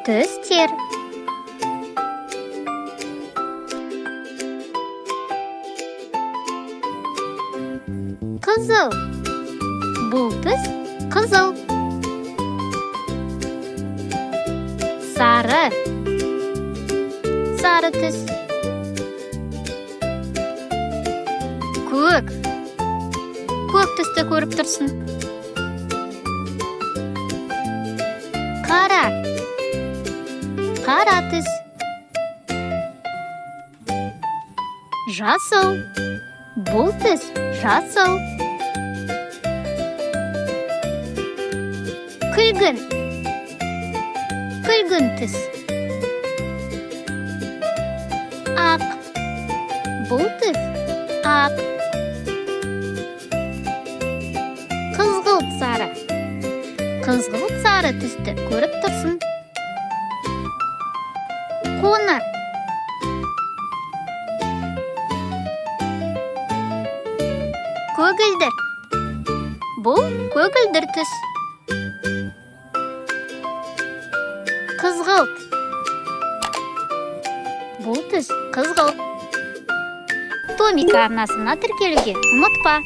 Түстер. Қызыл. Бұл түс қызыл. Сары. Сары түс. Көк. Көк түсті көріп тұрсың. Қара. Қара түс. Жасыл. Бұл түс жасыл. Күлгін. Күлгін түс. Ақ. Бұл түс ақ. Қызғылт сары. Қызғылт сары түсті көріп тұрсың. Қоңыр. Көгілдір. Бұл көгілдір түс. Қызғылт. Бұл түс қызғылт. Томика арнасына тіркелуге ұмытпа.